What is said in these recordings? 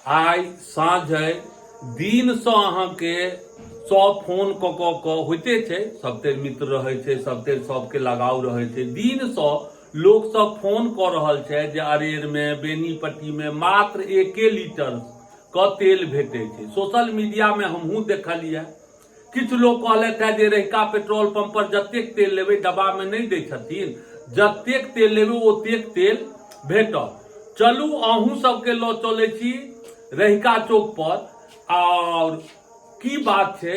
आइ साँझ अइ दिनसँ अहाँके सब फोन कऽ कऽ कऽ होइते छै सबतरि मित्र रहै छै सबतरि सबके लगाव रहै छै दिनसँ लोकसब फोन कऽ रहल छै जे अरेरमे बेनीपट्टीमे मात्र एके लीटर के तेल भेटै छै सोशल मीडियामे हमहूँ देखलियै किछु लोक कहलथि हेँ जे रहिका पेट्रोल पंप पर जतेक तेल लेबै डब्बामे नहि दै छथिन जतेक तेल लेबै ओतेक तेल भेटत चलू अहूँ सबके लऽ चलै छी रहिका चौक पर आओर की बात छै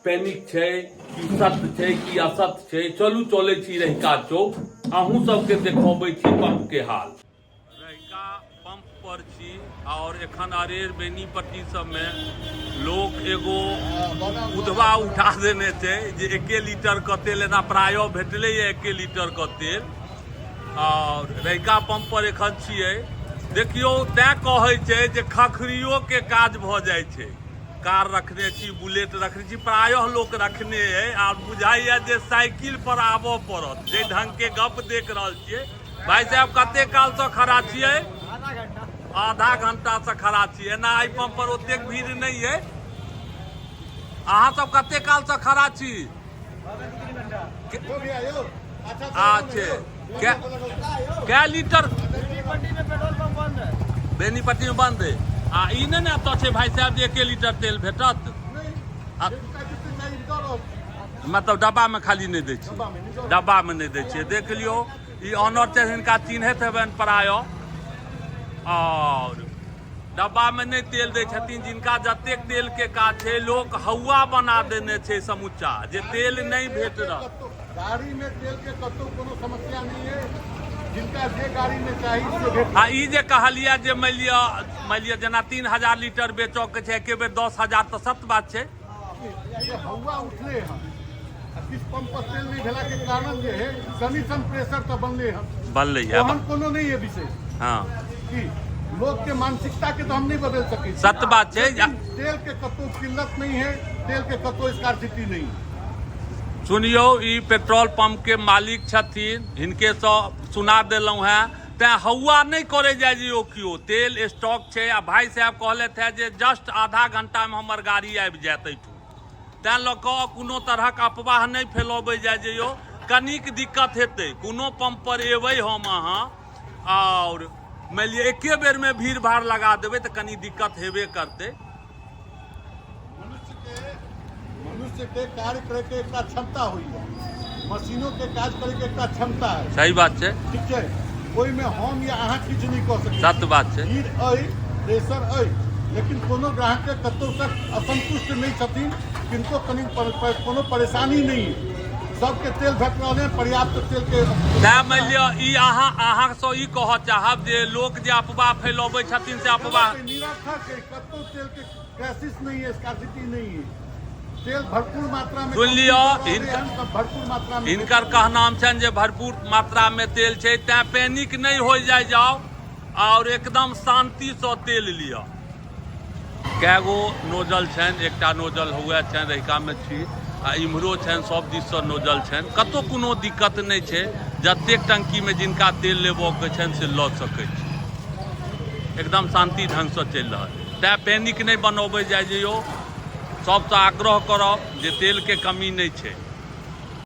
पैनिक छै की सत्य छै की असत्य छै चलू चलै छी रहिका चौक अहूँ सबके देखबै छी पंप के हाल रहिका पंप पर छी और एखन अरेर बेनीपट्टी सबमे लोक एगो उधवा उठा देने छै जे एके लीटर के तेल एना प्रायः भेटलै ये एके लीटर के तेल और रहिका पंप पर एखन छियै देखियौ तैं कहै छै जे खखरियो के काज भऽ जाइ छै कार रखने छी बुलेट रखने छी प्रायः लोक रखने अइ आ बुझाइए जे साइकिल पर आबऽ पड़त जाहि ढंग के गप देख रहल छियै भाई साहब कते काल से खड़ा छियै आधा घंटा से खड़ा छियै एना एहि पंप पर ओतेक भीड़ नहि अइ अहाँ सब कते काल से खड़ा छी अच्छे कै लीटर बेनीपट्टी में बंद है आ ई नहि ने एतऽ छै भाई साहब जे एके लीटर तेल भेटत मतलब डब्बामे खाली नहि दै छियै डब्बामे नहि दै छियै देख लियौ ई ऑनर छै हिनका चिन्हैत हेबनि प्रायः आओर डब्बामे नहि तेल दै छथिन जिनका जतेक तेलके काज छै लोक हौआ बना देने छै समुच्चा जे तेल नहि भेट रहल गाड़ीमे तेलके कतहु कोनो समस्या नहि है जिनका जे गाड़ीमे चाही से भेट आ ई जे कहलियै जे मानि लिअ जेना 3000 लीटर बेचऽके छै एके बेर 10,000 तऽ सत्य बात छै ये हवा उठले हन आ किछु पंप पर तेल नहि भेला के कारण जे है कमीशन प्रेशर तऽ बनले हन। बनलै है। ओहन कोनो नहि है विशेष। की लोग के मानसिकता के तो हम नहीं बदल सकै छी। सत्य बात छै। लेकिन तेल के कतौ किल्लत नहीं है, तेल के कतौ स्कार्सिटी नहीं है। सुनियौ, ई पेट्रोल पंप के मालिक छथिन, हिनके सँ सुना देलहुँ हेँ। तैँ हौआ नहि करै जाय जइयौ केओ, तेल स्टॉक छै। आ भाई साहब कहलथि हेँ जे जस्ट आधा घंटामे हमर गाड़ी आबि जायत एहिठुम, तैँ लऽ कऽ कोनो तरहक अफवाह नहि फैलबै जाय जइयौ। कनिक दिक्कत हेतै, कोनो पंप पर एबै हम अहाँ आओर मानि लिअ एके बेरमे भीड़ भाड़ लगा देबै तऽ कनि दिक्कत हेबे करतै। मनुष्य के कार्य करे के एकटा क्षमता होइए, मशीनों के काज करे के एकटा क्षमता है। सही बात छै। ठीक छै, ओहिमे हम या अहाँ किछु नहि कऽ सकै। सत्य बात छै। भीड़ अइ, प्रेशर अइ, लेकिन कोनो ग्राहक के कतौ से असंतुष्ट नहि छथिन। किनको कनि कोनो परेशानी नहि है, सबके तेल भेट रहल है, पर्याप्त तेल के। तैँ मानि लिअ ई अहाँसँ ई कहऽ चाहब जे लोक जे अफवाह फैलबै छथिन से अफवाह निरर्थक है। कतौ तेल के क्राइसिस नहीं है, स्कार्सिटी नहीं है, तेल भरपूर मात्रा में सुनि लिअ, भरपूर मात्रा में। हिनकर कहनाम छनि जे भरपूर मात्रा में तेल छै, तैँ पैनिक नहि हो जाय जाउ आओर एकदम शांतिसँ तेल लिअ। कए गो नोजल छनि, एकटा नोजल हुए छनि, रहिकामे छी आ इम्हरो छनि, सब दिससँ नोजल छनि। कतहु कोनो दिक्कत नहि छै। जतेक टंकीमे जिनका तेल लेबऽके छनि से लऽ सकै छी। एकदम शान्ति ढङ्गसँ चलि रहल, तैँ पैनिक नहि बनबै जाइ जइयौ। सबसँ आग्रह करब जे तेलके कमी नहि छै।